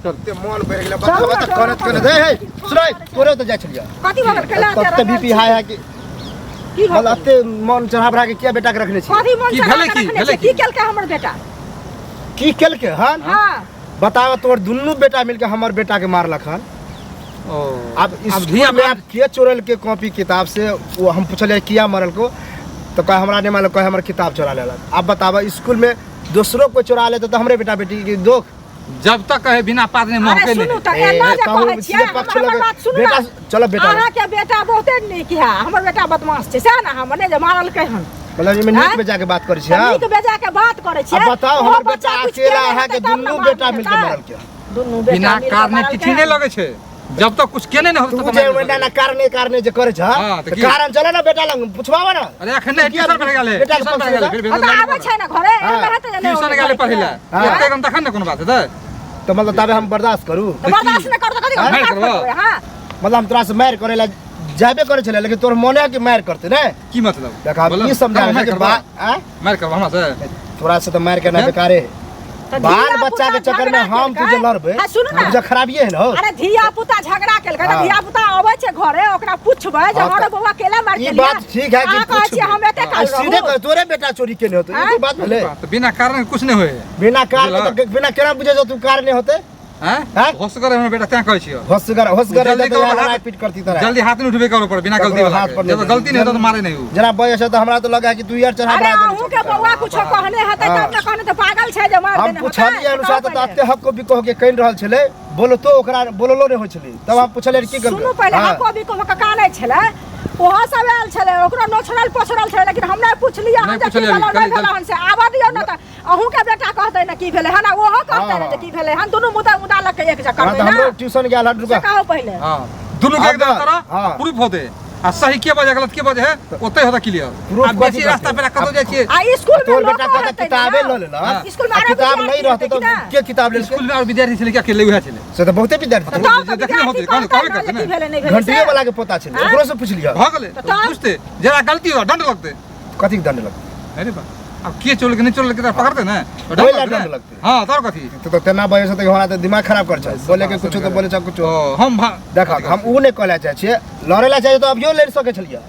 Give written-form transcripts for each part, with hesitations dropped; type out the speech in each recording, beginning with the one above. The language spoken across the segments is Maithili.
चल। ते मन बढ़ि गेलै बता बता करत करत हे हे सुनै तोरे तऽ जाइ छलियै कथी भऽ गेल कैला तब तऽ बीपी हाई है कि की भऽ मतलब एते मन चढ़ा बढ़ा के किया बेटा के रखने छी कथी मन की चढ़ा भेलै के की? रखने भेलै छै? की केलकै हमर बेटा की केलकै हन हाँ बताब तोर दुनू बेटा मिलके हमर बेटा के मारलक हन ओ आब आब स्कूल धिया में आब के चोरल के कॉपी किताब से वो हम पूछलियै किया मरल को तो कहे हमरा नहीं मालूम कहे हमर किताब चोरा लेलक आब बताब स्कूल में दोसरो कोई चोरा लेते तो हमरे बेटा बेटी के दोख जब तक कहे बिना पात नहीं अरे महके सुनू नहीं तऽ एना जे कहू कहै छियै सीधे पक्ष हमर लगे बात सुनू बेटा ने चलो बेटा अहाँके बेटा बहुते नीक है हमर बेटा बदमाश छै सएह ने हमर नहि जे मारलकै हन मतलब एहिमे नीक आँय? बेजा के बात करै छी तऽ हाँ? नीक बेजा के बात करै छियै अब बताओ ओहो हमर बच्चा बेटा कुछ अकेला केने अहाँके हेतै तब ने दुनू मारने बेटा मिलके हेतै। मरलकै दुनू बेटा बिना मिलके कारणे मारलकै किछु नहि लगै छै जब तक कुछ केने नहीं होता तू तब जे मारि ओना देतौ। कारणे कारणे जे करै छ हाँ, तऽ तऽ की? कारण चले ना बेटा लग पुछबाबऽ ना अरे अखन नहीं ट्यूशन पर गेलै बेटा के ट्यूशन पर पक्ष गेलै लेता? फिर हँ, तऽ आबै छै ने घरे हाँ। एना हेतै जे नहि ट्यूशन ओतै गेलै पढ़ै घरे। लए हाँ। एते कम तखन ने कोनो बात हेतै तऽ मतलब ताबे हम बर्दाश्त करू तऽ बर्दाश्त नहि करतै कथी मारि मारि करबऽ? करबै हाँ मतलब हम तोरा से मारि करै लए जाबे करै छलै लेकिन तोर मोने है कि मारि करतै ने की मतलब देख आब बोलऽ ई ने, समझा मारि कि करबऽ? बा आँय? मारि करबऽ हमरा से तोरा से तऽ मारि केना हैं? बेकारे है तऽ बाल धिया बच्चा के पुता चक्कर में झगड़ा हम केलकै। तुझे लड़बै हाँ, सुनू ना तुझे खराबिए है ना हो अरे धिया पुता झगड़ा केलकै तऽ हाँ। धिया पुता अबै छै घरे ओकरा पुछबै जे हाँ, हरे तऽ बौआ केला मारि ई केलियै बात ठीक है कि अहाँ कहै छियै पुछबै। हम एते आ काल सीधे रहू कह तोरे बेटा चोरी केने होतै ई आँय? कोई बात भेलै तऽ बिना कारण के कुछ नहीं होए बिना कारण बुझलह? के तऽ बिना केना बुझे जो तू कारण होते हैं हैं? होशगर हमर बेटा तें कहै छियौ होशगर होशगर जल्दी रहतै ककरो तऽ हाथ- लड़ाइ पीट करती तोरा जल्दी हाथ नहीं उठबे करो पर बिना गलती ककरो वाला हाथ के। पर जब नहीं गलती नहीं होता तो मारे नहीं उ जेना बजै छै तऽ हमरा तऽ लगै है कि तू यार चढ़ा अरे बढ़ा देने अहूँ के छौ। बौआ कुछो कहने हेतै तब ने कहने तऽ पागल छै जे मार हम देने होतै पुछलियै अनुसार से तऽ कहू एते हक को बिको के कहि रहल छलै बोलतो ओकरा बोललो नहि होइ छलै तब हम पुछलियै की पहिले। सुनू करबै पहिले हाँ। हको बिको कका नहि छलै ओहो सब आयल छलै ओकरो नोछड़ल पोछड़ल छलै लेकिन हम नहि पुछलियै हम नहि जे की पुछलियै, भेलौ नहि कहलियै, भेलौ हन से आबऽ दियौ ने तऽ अहूँ के बेटा कहतै ने की भेलै हन आ ओहो कहतै ने जे की भेलै हन दुनू मुदा मुदा लऽ के एक जगह हाँ करबै तऽ ने हमरो ट्यूशन गेल हन से रुका कहू पहिले हाँ दुनू के एकदम हाँ, तरह हाँ। प्रूफ होते आ सही के बजे गलत के बजे है ओते होता क्लियर प्रूफ आ कथी बेसी रास्ता करतै? पे कतौ जाइ छियै आ स्कूल में तोर लोको बेटा कहता हेतै ने किताबे यौ। लऽ लेलक हाँ। स्कूल में आ आरो किताब विद्यार्थी नहीं रहतै हेतै तऽ कि ना? के किताब लेलकै स्कूल में और विद्यार्थी छलै कि अकेले उएह छलै से तऽ बहुते विद्यार्थी तऽ छलै। तब तऽ देखने होतै, विद्यार्थी कहने- कहतै कहबे ने जे करतै की ने। भेलै नहि भेलै घंटियो से। वाला के पोता छलै हाँ? ओकरो से पूछ लिअ भऽ गेलै तऽ तब? पूछते जरा गलती हो दंड लगतै कथी के दंड लगतै अरे बा अब के चोर के नहीं चोर के तो पकड़ते ना तो ओहि ला दंड लगतै दंड ने। लगतै। हाँ तब कथी तो तो तेना बजै छै तऽ हमरा तऽ दिमाग खराब कर छै बोले के कुछो तऽ बोले छै कुछो ओ हम देख हम ऊ नहि कहला चाहै छियै लड़ै ला चाहै तऽ अभियो लड़ि सकै छलियै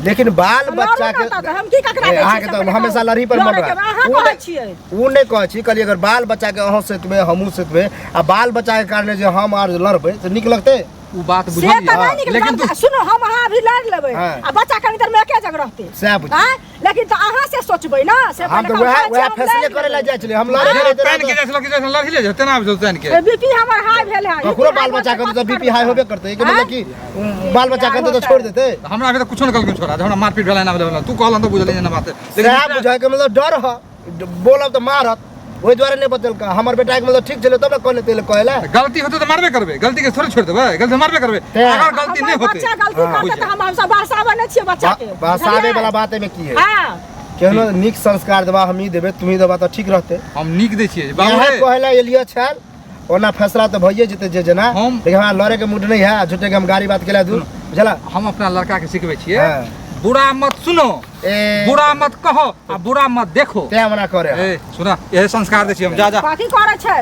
लेकिन बाल लड़ू बच्चा ने के तऽ हम की ककरा ए, दै छियै अहाँके से तऽ पहिले हमेशा कहू। लड़ही पर मन लड़ैके रहत। अहाँ ऊ कहै नहि- छियै ऊ नहि कहै छी कहलियै अगर बाल बच्चा के अहूँ सेतबै हमहूँ सेतबै आ बाल बच्चा के कारणे जे हम आर लड़बै तऽ नीक लगतै उ बात से तऽ बुझलियै नहि नीक लेकिन लगतै। तू सुनू हम अहाँ अभी लड़ि लेबै हाँ। आ बच्चा कनी देर में एके जगह रहतै सएह बुझियौ। आँय? लेकिन तऽ अहाँ से सोचबै ने से हम पहिले तऽ कहू, वएह कहै वएह छियै, हम फैसले लड़ि करै लए लेबै। जाइ छलियै हम लड़ै जेना रहियै तानि के तऽ जाइ छलक जैसे लड़ही ले तेना आबि जाउ तानि के बीपी हमर हाई भेल है ककरो बाल बच्चा के तऽ बीपी हाई होबे करतै एहिके मतलब कि बाल बच्चा के तऽ छोड़ि देतै हमरा अभी तक कुछो नहि कहलखिन छोड़ा जे हमरा मारपीट भेलै एना भेलै तू कहलन तऽ बुझलियै एना बात सएह लेकिन बुझाइके मतलब डर ह बोलब तऽ मारत ओहि दुआरे नहि बतेलका हमर बेटाके मतलब ठीक छलै तब ने कहले तेल कहै लए गलती होतै तऽ मारबे करबै गलती के थोड़े छोड़ि देबै गलती मारबे करबै तें। अगर गलती नहि होतै बच्चा गलती करतै तऽ हम हमसब बहसाबै नहि छियै बच्चा के बहसाबै वाला बात एहिमे की है हँ केहनो नीक संस्कार देबा हमही देबै तुही देबा तऽ ठीक रहतै हम नीक दै छियै बाबू इएह रे कहै लए एलियै छल ओना फैसला तऽ भइए जेतै जे जेना हम- लेकिन हमरा लड़े के मूड नहीं है आ झूठे के हम गाड़ी बात केला दू बुझला हम अपना लड़का के सिखबै छियै हाँ। बुरा मत सुनो ए बुरा मत कहो आ बुरा मत देखो तें मना करे ए सुना यही संस्कार दै छियै हम जा जा कथी करै छै